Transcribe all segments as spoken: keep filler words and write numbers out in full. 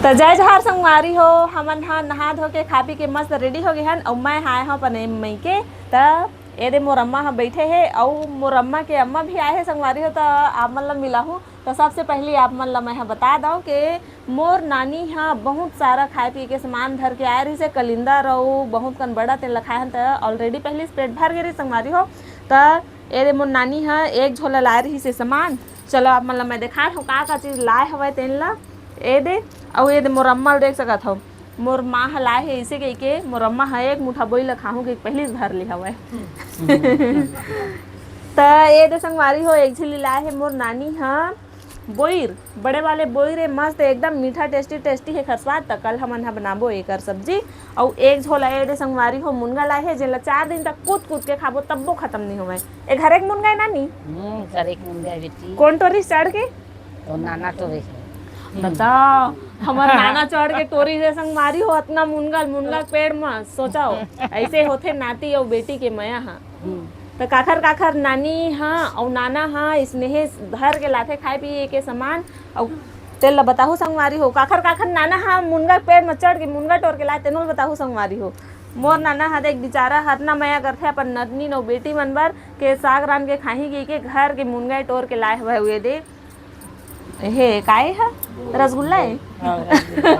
त जय जोहार संगवारी हो, हमन ह नहा धो के, खा पी के मस्त ready हो गे हन, अउ मैं ह आए हव अपन मइके। त ए दे मोर अम्मा ह बइठे हे, अउ मोर अम्मा के अम्मा भी आए हे संगवारी हो, त आप मन ल मिलाहूँ। त सबसे पहिली आप मन ल मैं ह बता दव के मोर नानी ह बहुत सारा खाए पिए के सामान धर के आए रहिस हे, कलिंदर अउ बहुत कन बड़ा, तेन ल खाए हन त already पहिली से पेट भर गे रहिस संगवारी हो। त ए दे मोर नानी ह एक झोला लाए रहिस हे सामान। चलो आप मन ल मैं देखात हव का का चीज लाए हवय तेन ल। ए दे, अउ ए दे मोर अम्मा ल देख सकत हव, मोर माँ ह लाए हे, अइसे कहिके मोर अम्मा ह एक मुठा बोइर ल खाहूँ कहिके पहिली से धर ले हवय। त ए दे संगवारी हो, एक झिल्ली लाए हे मोर नानी ह बोइर, बड़े वाले बोइर हे, मस्त एकदम मीठा, tasty tasty हे एखर स्वाद। त कल हमन ह बनाबो एकर सब्जी। अउ एक झोला ए दे संगवारी हो मुनगा लाए हे, जेला चार दिन तक कूट कूट के खाबो तब्बो खतम नइ होवय। ए घर एक मुनगा हे नानी? हम्म, घर एक मुनगा हे बेटी। कोन टोरिस चढ़ के? तो नाना टोरिस। बताओ, हमर नाना चढ़ के टोरिस हे संगवारी हो, अतना मुनगा ल, मुनगा के पेड़ म, सोचव, अइसे होथे नाती अउ बेटी के मया ह। हम्म। त काखर काखर नानी ह अउ नाना ह स्नेहे धर के लाथे खाए पिए के सामान, अउ तेल ल बताहू संगवारी हो, काखर काखर नाना ह मुनगा के पेड़ म चढ़ के मुनगा टोर के लाए, तेनो ल बताहू संगवारी हो। मोर नाना ह देख बिचारा ह अतना मया करथे अपन नतनीन अउ बेटी मन बर, के साग रांध के खाही कहिके घर के मुनगा टोर के लाए हवय। ए दे, हे, काय ह? रसगुल्ला हे? हाँ, रसगुल्ला।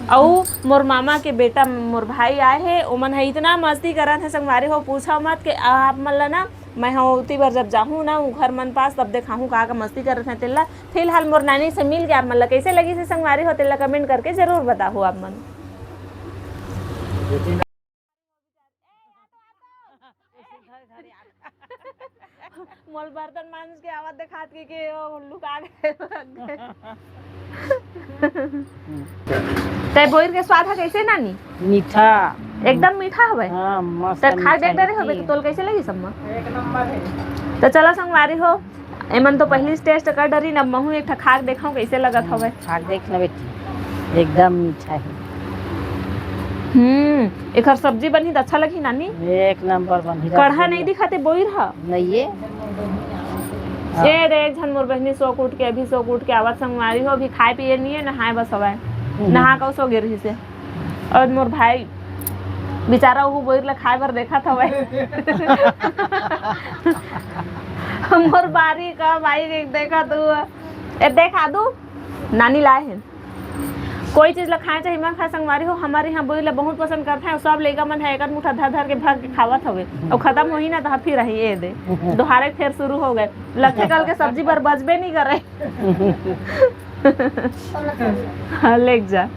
अउ मोर मामा के बेटा, मोर भाई आए हे, ओमन ह इतना मस्ती करत हे संगवारी हो, पूछव मत, के आप मन ल ना, मैं ह ओती बर जब जाहूँ ना, उ घर मन पास, तब देखाहूँ का का मस्ती करत हे तेला। फिलहाल मोर नानी से मिल के आप मन ल कइसे लगिस हे संगवारी हो, तेला comment करके जरूर बताहू आप मन। मोल बर्तन मांज के आवत देखात के, के ओ लुका गए। तै बोइर के स्वाद ह कइसे नानी? मीठा। एकदम मीठा हवय। हाँ, मस्त तै खा मीठा देख डरे हे होबे, कि। त तोल कइसे लगिस अम्मा? एक नंबर हे। त चला संगवारी हो, एमन तो पहिली से taste कर डरिन, अब महू एक ठा खा के देखव कइसे लगत हवय। खा के देख ना बेटी, एकदम मीठा हे। हम्म, एखर सब्जी बनही त अच्छा लगही नानी। एक नंबर बनही। कड़हा रसगुल्ला। नइ दिखत हे बोइर ह। नइ हे। ए दे, एक झन मोर बहिनी सो के उठ के, अभी सो के उठ के आवत संगवारी हो, अभी खाए पिए नइ हे, नहाए बस हवय। हम्म। नहा के सो गे रहिस हे। अउ मोर भाई बेचारा ओहू बोइर ल खाए बर देखत हवय। मोर बारी का भाई के देखत हवय। ए, देखा दू, नानी लाए हे। कोई चीज ल खाए चाहे मत खाए संगवारी हो, हमर इहाँ बोइर ल बहुत पसंद करथे, अउ सब लइका मन ह एक मुठा धर धर के भर के खावत हवे, अउ खतम होही ना त फिर आही ए दे, दोहारे फेर शुरू हो गए, लगथे कल के सब्जी बर बचबे नइ करे। हाँ, लेग जा,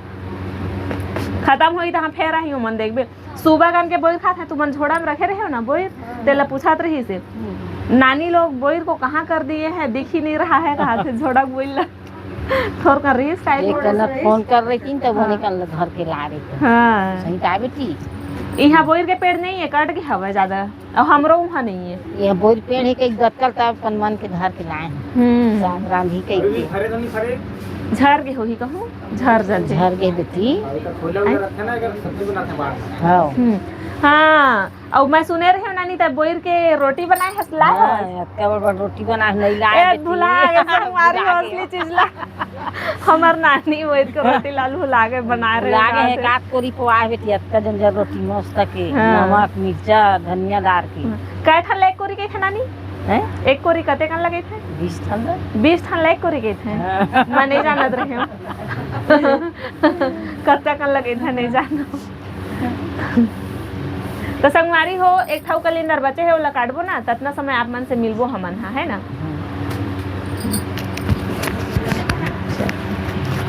खतम होही त फेर आही, ओमन देखबे। सुबह कन के बोइर खात हे, तुमन झोड़ा में रखे रहे हो ना बोइर, तेला पूछत रहिस हे, नानी लोग बोइर को कहाँ कर दिए हैं, दिख ही नहीं रहा है, कहा थे झोड़ा बोइर ला। थोर का रीस टाइप एक हो कन रहा। फोन कर रही थी, तब हाँ। उन्हीं कन घर के ला रही थी। हाँ। सही का बेटी? इहाँ बोइर के पेड़ नहीं है, कट के हवा ज्यादा। अउ हमरो उहाँ नहीं है। ये बोइर पेड़ है, कहीं गतकल तब अपन मन के घर के लाए हैं। हम्म। साग रांधी कहीं के। झर के होही कहूँ, झर जथे। झर के बेटी। हाँ। हम्म। हाँ। अउ मैं सुने रहे हूँ नानी, त बोइर के रोटी बनाए हस, लाए हस? हाँ, अतका बड़ बड़ रोटी बनाए हस, नहीं लाए ए, बेटी। भुला गे, संगवारी हो, भुला गे। असली चीज ला। हमर नानी बोइर के रोटी ला भुला गे, बनाए रहे भुला गे हे, का। कात कोरी पोआ बेटी, अतका जंजर रोटी मस्त के, हाँ। नमक, मिर्चा, धनिया डार के। हाँ। कै ठन ल एक कोरी कहिथे नानी? हैं? एक कोरी कते कन लगथे? बीस ठन ल। बीस ठन ल एक कोरी कहिथे? हाँ। मैं नहीं जानत रहे हूँ। कतका कन लगथे, नहीं जानत। त संगवारी हो, एक ठा अउ कलिंदर बचे हे, ओला काटबो ना, ततना समय आप मन से मिलबो हमन हा, है ना?